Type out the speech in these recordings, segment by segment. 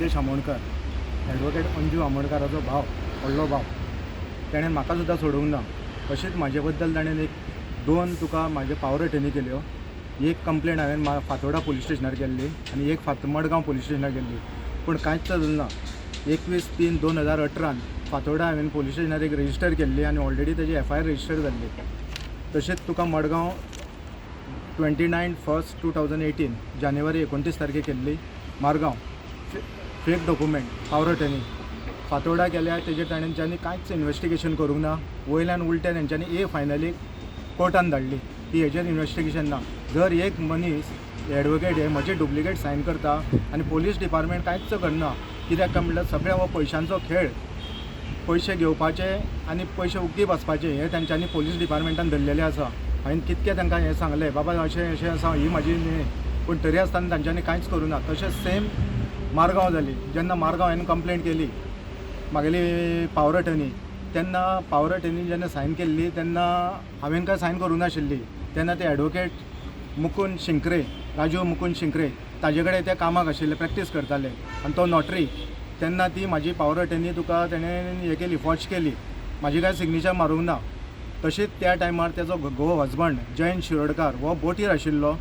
Siddhesh Amonkar, advocate Anju आमोणकाराचो भाव, व्हडलो भाव. तेणें म्हाका सुद्दां सोडूंक ना. अशेंच म्हाजे बद्दल ताणें एक दोन तुका म्हाजे पावर अटर्नी केल्यो. एक कंप्लेन हांवें फातोर्डा पुलीस स्टेशनार केल्ली आनी एक फात मडगांव पुलीस स्टेशनार केल्ली, पूण कांयच चलूंक ना. 21/3/2018 फातोर्डा हांवें पुलीस स्टेशनार एक रजिस्टर केल्ली आनी ऑलरेडी तेजी एफआयआर रजिस्टर जाल्ली. तशेंच तुका मडगांव 29/1/2018, जानेवारी 29 तारखेक केल्ली Margao fake document power attorney. Fatorda केल्या, तेजेर तांच्यांनी कांयच इन्वेस्टिगेशन करूंक ना. वयल्यान उलटे तेंच्यांनी ए फायनली कोर्टान धाडली की हेजेर इन्वेस्टिगेशन ना. जर एक मनीस एडवोकेट हे म्हजे डुप्लिकेट सायन करता आनी पोलीस डिपार्टमेंट कांयच करना, कित्याक काय म्हणल्यार सगळें हो पयशांचो खेळ. पयशे घेवपाचे आनी पयशे उग्गी बसपाचे हे तेंच्यांनी पोलीस डिपार्टमेंटान धरलेले आसा. हांवें कितकें तांकां हें सांगलें, बाबा अशें अशें आसा, ही म्हाजी न्ही, पूण तरी आसतना तांच्यांनी कांयच करूं ना. तशेंच सेम मारगांव जाली. जेन्ना मारगांव हांवें कंप्लेन केली म्हागेली पावर अटर्नी, तेन्ना पावर अटर्नी जेन्ना सायन केल्ली तेन्ना हांवें काय सायन करूं नाशिल्ली. तेन्ना ते एडवोकेट मुकुंद शिंक्रे, राजू मुकुंद शिंक्रे, ताजे कडेन ते कामाक आशिल्ले, प्रॅक्टीस करताले आनी तो नोटरी. तेन्ना ती म्हाजी पावर अटर्नी तुका तेणें हें केली, फॉर्ज केली. म्हाजी काय सिग्नेचर मारूंक ना. तशीच त्या टायमार तेजो घोव, हजबंड जयंत शिरोडकार, हो बोटीर आशिल्लो,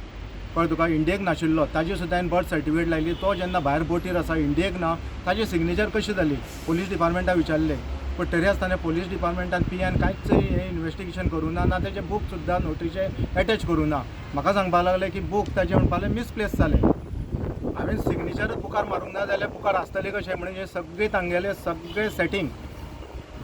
कळ्ळें तुका, इंडियेक नाशिल्लो. ताजी सुद्दां हांवें बर्थ सर्टिफिकेट लायली. तो जेन्ना भायर बोटीर आसा, इंडियेक ना, ताजी सिग्नेचर कशी जाली? पोलीस डिपार्टमेंटाक विचारलें, पूण तरी आसतना पोलीस डिपार्टमेंटान पीआयन कांयच हें इन्वेस्टिगेशन करूं ना, ना तेजे बूक सुद्दां नोटरीचे एटॅच करूं ना. म्हाका सांगपाक लागले की बूक ताजे म्हणपाक लागले मिसप्लेस जाले. हांवें सिग्नेचरूच बुकार मारूंक ना जाल्यार बुकार आसतलें कशें? म्हणजे सगळें तांगेलें सगळें सेटींग,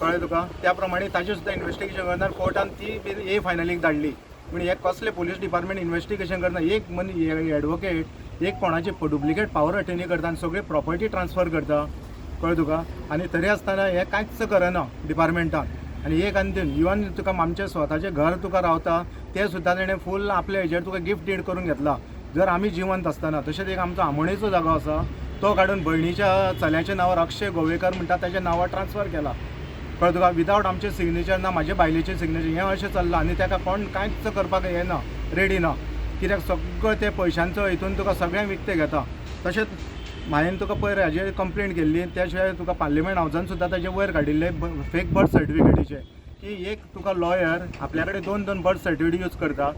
कळ्ळें तुका. त्या प्रमाणे ताजें सुद्दां इन्वेस्टिगेशन करना. कोर्टान ती बी ए फायनलीक धाडली. म्हणजे हे कसले पोलीस डिपार्टमेंट इन्वेस्टिगेशन करना? एक मनी एडवोकेट एक कोणाची डुप्लिकेट पावर अटर्नी करता आनी सगळी प्रॉपर्टी ट्रान्सफर करता, कळ्ळें तुका, आनी तरी आसतना हें कांयच करना डिपार्टमेंटान. आनी एक आनी दोन, इवन तुका आमचें स्वताचें घर तुका रावता तें सुद्दां तेणें फूल आपल्या हेजेर तुका गिफ्ट did करून घेतला जर आमी जिवंत आसतना. तशेंच एक आमचो आमोणेचो जागो आसा, तो काडून भयणीच्या चल्याच्या नांवार, अक्षय गोवेकर म्हणटा ताच्या नांवार ट्रान्सफर केला, कळ्ळें तुका, विदावट आमचें सिग्नेचर ना, म्हाजे बायलेचें सिग्नेचर. हें अशें चल्लां आनी ताका कोण कांयच करपाक हें ना, रेडी ना, कित्याक सगळें ते पयशांचो हितून तुका सगळें विकतें घेता. तशेंच हांवें तुका पयर हाजेर कंप्लेन केल्ली. त्या शिवाय तुका पार्लिमेंट हावजान सुद्दां ताजे वयर काडिल्ले फेक बर्थ सर्टिफिकेटीचे, की एक तुका लॉयर आपल्या कडेन दोन दोन बर्थ सर्टिफिकेट यूज करता.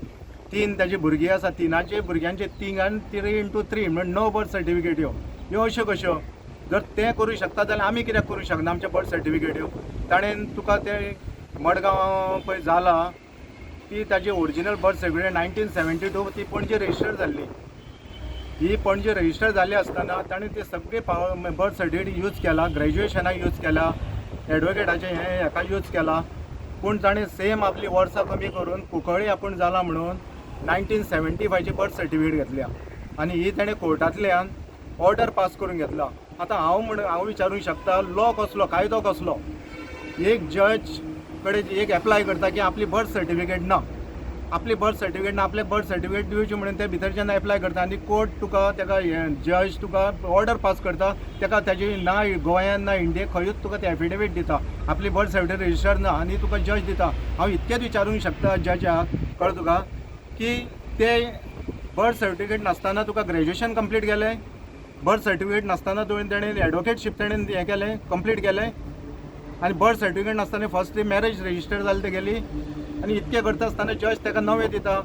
तीन ताजी भुरगीं आसा, तिनाचे भुरग्यांचे तिगान 3 इंटू 3 म्हणजे णव बर्थ सर्टिफिकेट. ह्यो ह्यो अश्यो कश्यो? जर ते करूं शकता जाल्यार आमी कित्याक करूं शकना आमचे बर्थ सर्टिफिकेट्यो? ताणें तुका ते मडगांव पळय जाला ती ताजी ओरिजिनल बर्थ सर्टिफिकेट 1972 ती पणजे रजिस्टर जाल्ली. ही पणजे रजिस्टर जाल्ली आसतना ताणें ते सगळे पावर बर्थ सर्टिफिकेट यूज केला, ग्रॅज्युएशनाक यूज केला, एडवोकेटाचें हें हेका यूज केला. पूण ताणें सेम आपली वर्सां कमी करून कुंकळ्ळी आपूण जाला म्हणून 1975ची बर्थ सर्टिफिकेट घेतल्या आनी ही ताणें कोर्टांतल्यान ऑर्डर पास करून घेतला. आतां हांव म्हण हांव विचारूंक शकता, लॉ कसलो, कायदो कसलो? एक जज कडेन एक एप्लाय करता की आपली बर्थ सर्टिफिकेट ना, आपली बर्थ सर्टिफिकेट ना, आपले बर्थ सर्टिफिकेट दिवची म्हणून ते भितर जेन्ना एप्लाय करता आनी कोर्ट तुका तेका जज तुका ऑर्डर पास करता, तेका ताजी ना गोंयान ना इंडियेक खंयूच तुका ते एफिडेवीट दिता, आपली बर्थ सर्टिफिकेट रजिस्टर ना आनी तुका जज दिता. हांव इतकेंच विचारूंक शकता जजाक, कळ्ळें तुका, की ते बर्थ सर्टिफिकेट नासतना तुका ग्रॅज्युएशन कंप्लीट केलें? बर्थ सर्टिफिकेट नासतना तुवें तेणें एडवोकेटशीप तेणें हें केलें, कंप्लीट केलें आनी बर्थ सर्टिफिकेट नासतना फर्स्ट मॅरेज रजिस्टर जाली तेगेली आनी इतकें करता आसतना जज ताका नवें दिता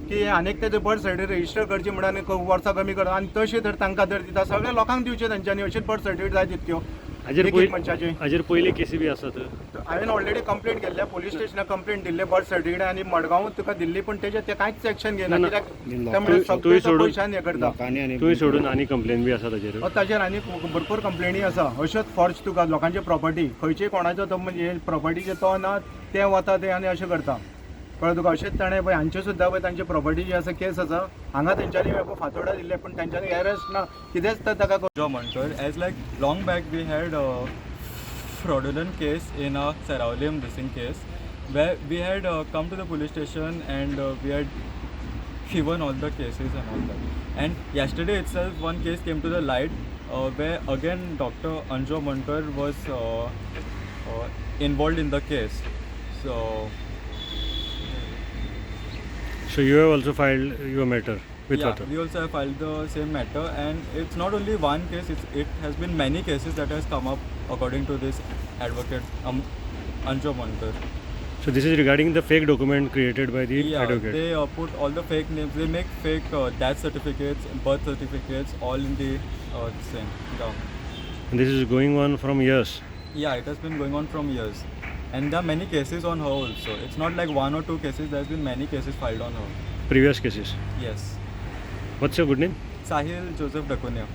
की आनीक तेजें बर्थ सर्टिफिकेट रजिस्टर करची म्हणून आनी वर्सां कमी कर. आनी तशें तर तांकां जर दिता, सगळ्या लोकांक दिवचें तेंच्यांनी अशेंच बर्थ सर्टिफिकेट जाय तितक्यो हाजेर एक पयली एक मनशाची. हाजेर पयली केसी बी आसात? हांवें ऑलरेडी कंप्लेंट केल्ले, पुलीस स्टेशनार कंप्लेंट दिल्ले बर्थ सर्टिफिकेट आनी मडगांव तुका दिल्ली, पूण तेजेर ते कांयच एक्शन घेना. ना, ना. कित्याक ते म्हणल्यार तुवें सगळें सोडून- पयशान हें करता. लोकांनी आनी तुवें सोडून आनी कंप्लेन बी आसा ताजेर? ताजेर आनी भरपूर कंप्लेनी आसा. अश्योच फॉर्ज तुका लोकांचे प्रॉपर्टी, खंयचे कोणाचो तो म्हणजे प्रॉपर्टीचे तो ना ते वता ते आनी अशें करता, कळ्ळें तुका. अशेंच ताणें पळय हांचे सुद्दां पळय तांचे प्रॉपर्टी जी आसा, केस आसा हांगा. तेंच्यांनी फातोर्डा दिल्ले, पूण तेंच्यांनी एरेस्ट ना, कितेंच तर ताका Mankar, as like long back we had a fraudulent case in a Seraulim missing case where we had come to the police station and we had given all the cases and all that. And yesterday itself, one case came to the light where again Dr. Anju Mankar was involved in the case. So So you have also filed your matter? With Yeah, Fatorda. we also have filed the same matter, and it's not only one case. It has been many cases that has come up according to this advocate Anju Amonkar. So this is regarding the fake document created by the Yeah, advocate. they put all the fake names. They make fake death certificates, birth certificates, all in the same government. And this is going on from years. Yeah, it has been going on from years, and there are many cases on her also. It's not like one or two cases. There's been many cases filed on her. Previous cases. Yes. What's your good name? Sahil Joseph Dacunia.